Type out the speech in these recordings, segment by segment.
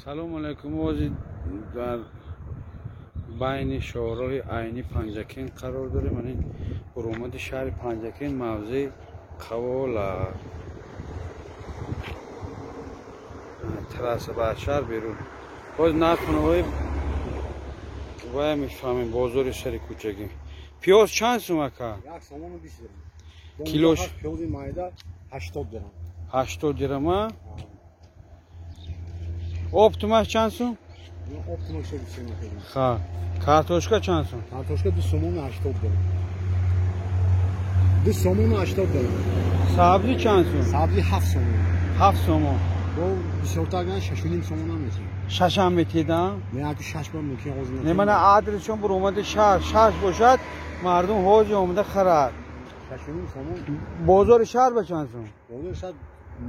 Салому алайкум. Ҳозир дар байни шоҳроҳи Айни Панҷакент қарор дорем. Ин буромади шаҳри Панҷакент, мавзеи Қавола, трасса ба шаҳр берун. Боз нархонаҳои вая мефаҳмем. Бозори сари кӯчагӣ. Пиёз чанд сум, ака? Як сомону 20 дирам. Килош? Пиёзи майда 80 дирам. 80 дирама. Оптумаш чанд сум? Оптумаш 120 сом. Ха. Картошка чанд сум? Картошка 2 сомону 80 дирам. 2 сомону 80 дирам. Сабзӣ чанд сум? Сабзӣ 7 сомон. 7 сомон. Бо бисёртар ган 6.5 сомон ҳам метиҳем. Шаш ҳам метиҳед? Не, аку шаш ба мумкин ҳозир. Не, мана адресшон буромади шаҳр, шаш бошад, мардум ҳозир омада харад. 6.5 сомон. Бозори шаҳр ба чанд сум? Бозори шаҳр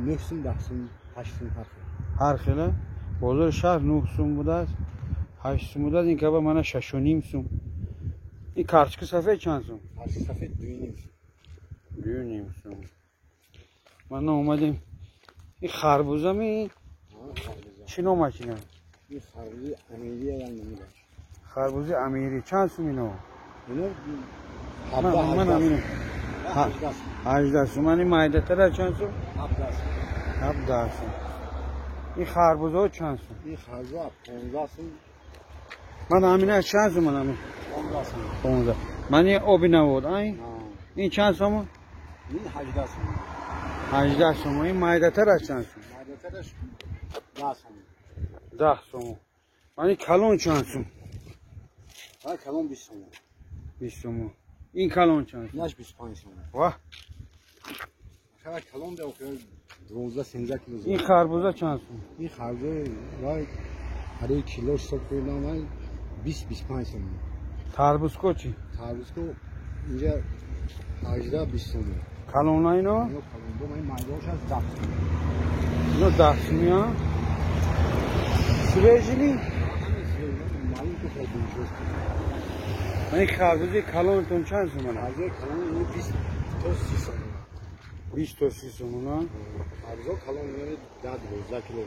9 сум, 10 сум, 8 сум ҳар хел. Ҳар хел? Бозори шаҳр 9 сум будааст, 8 сум будааст, ин каба мана 6.5 сум. Ин карточка сафед чанд сум? Карточка сафед 2.5 сум. 2.5 сум. Мана омадем. Ин харбуза ми? Чӣ номаш ина? Ин харбузи амирӣ як намудаш. Харбузи амирӣ чанд сум ино? Ино ман амино. 18 сум. Ани майдатара чанд сум? 17 сум. 17 сум. Ин харбузаҳо чанд сум? Ин харбуза 15 сум. Ман амина чанд сум? Ман амин? 15 сум. 15. Ман ин оби навод, ай? Ин чанд сум? Ин 18 сум. 18 сум. Ин майдатараш чанд сум? Майдатараш 10 сум. 10 сум. Ман ин калон чанд сум? Ҳа, калон 20 сум. 20 сум. Ин калон чанд сум? Инаш 25 сум. Ваҳ. Ахара калон де охир 12 13 кило. Ин харбуза чанд сум? Ин харбуза вай ҳари кило ҳисоб кардам вай 20 25 сум. Тарбузко чӣ? Тарбузко инҷа 18 20 сум. Калона ино? Ино калон бо ман майдонш аз 10 сум. Ино 10 сум я? Свежий ли? Маълум ки хеле чиз. Ман харбузи калонтон чанд сум? Харбузи калон ино 20 то 30 сум. 20 то 30 сум, на? Харбузо калон ино 10 12 кило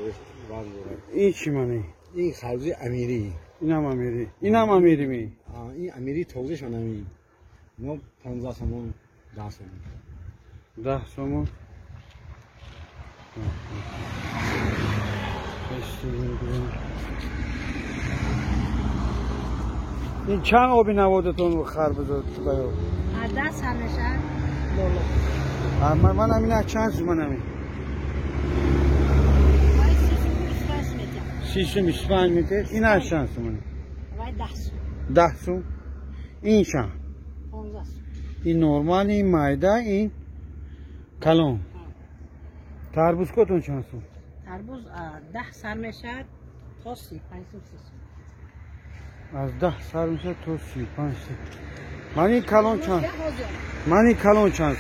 вазн дорад. Ин чӣ мани? Ин харбузи амирӣ. Инам амирӣ. Инам амирӣ ми? Ин амирӣ тозашон амирӣ. Ино 15 сомон, 10 сомон. 10 сомон. Ин чанд оби наводатон харбузо баё? 10 сар мешад боло. Ман амина чанд сум амин? Вай 30 сум 25 метиҳам. 30 сум 25 метиҳ? Ин аз чанд сум? Вай 10 сум. 10 сум. Ин чанд? 15 сум. Ин нормал, ин майда, ин калон. Тарбузкотон чанд сум? Тарбуз 10 сар мешад то 35 сум, 30 сум. Аз 10 сар мешад то 35 сум. Ман ин калон чанд? Ман ин калон чанд?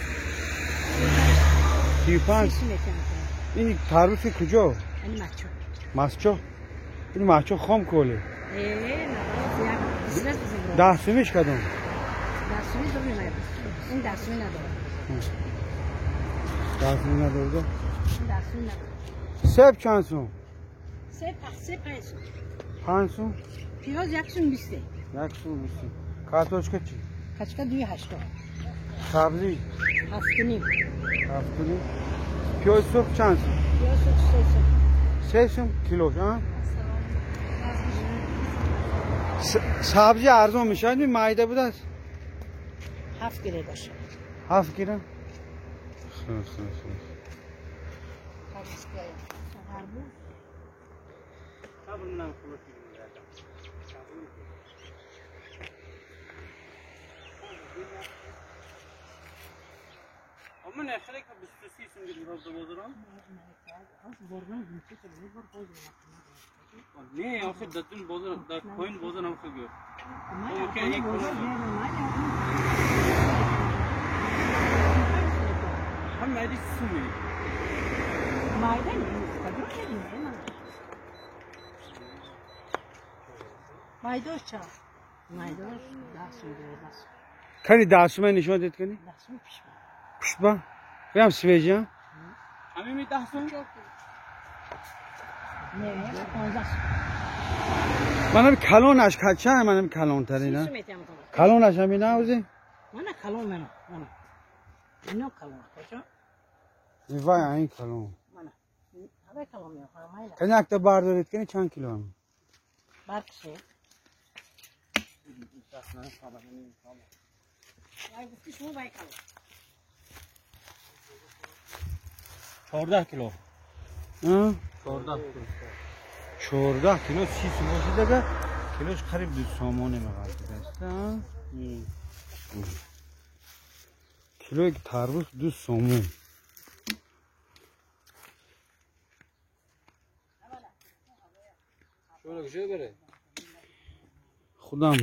35. Ин тарбузи куҷо? Ин Мачо. Масчо? Ин мачо хом коле? Э, на, 10 сумиш кадом? 10 суми думи май. Ин 10 суми надорад. 10 суми надорад? Ин 10 суми надорад. Себ чанд сум? Себ 5 сум. 5 сум? Пиёз 1 сум 20. 1 сум 20. Картошка чӣ? Картошка 2.80. Сабзӣ? 7.5. 7.5. Пиёзи сурх чанд сум? Пиёзи сурх 3 сум. 3 сум килош, а? Сабзӣ арзон мешавад, ми майда будааст? 7 гира бошад. 7 гира? Хуб, хуб, хуб. من اخره که 23 سوم گرفت بازارم. نه آخه دتون بازار در پایین بازار هم خیلی. اوکی یک هم مایده سومی. مایده نیست. کدوم نه. مایدوش چند؟ مایدوش 10 سوم 12 سوم. کنی 10 سوم نشون دید کنی؟ 10 سوم پیش. Пуштба? Прям свежий, а? Ами ми 10 сум? Не, 15. Манам калонаш чанд? Манам калонтарина. Калонаш ҳамин авзи? Мана калон мана. Мана. Ино калон. Коча? Вай, айн калон. Мана. Ҳавай калон мео, майла. Кани якта бардоред, кани чанд кило? Баркше. Вай гуфти шумо вай калон. 14 кило. А? 14 кило. 14 кило 30 сум бошад агар килош қариб 2 сомоне меғалтид аст. Килои тарбуз 2 сомон. Худам.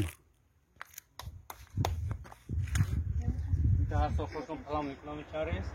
ҳар сол худтон план мекунам чарест.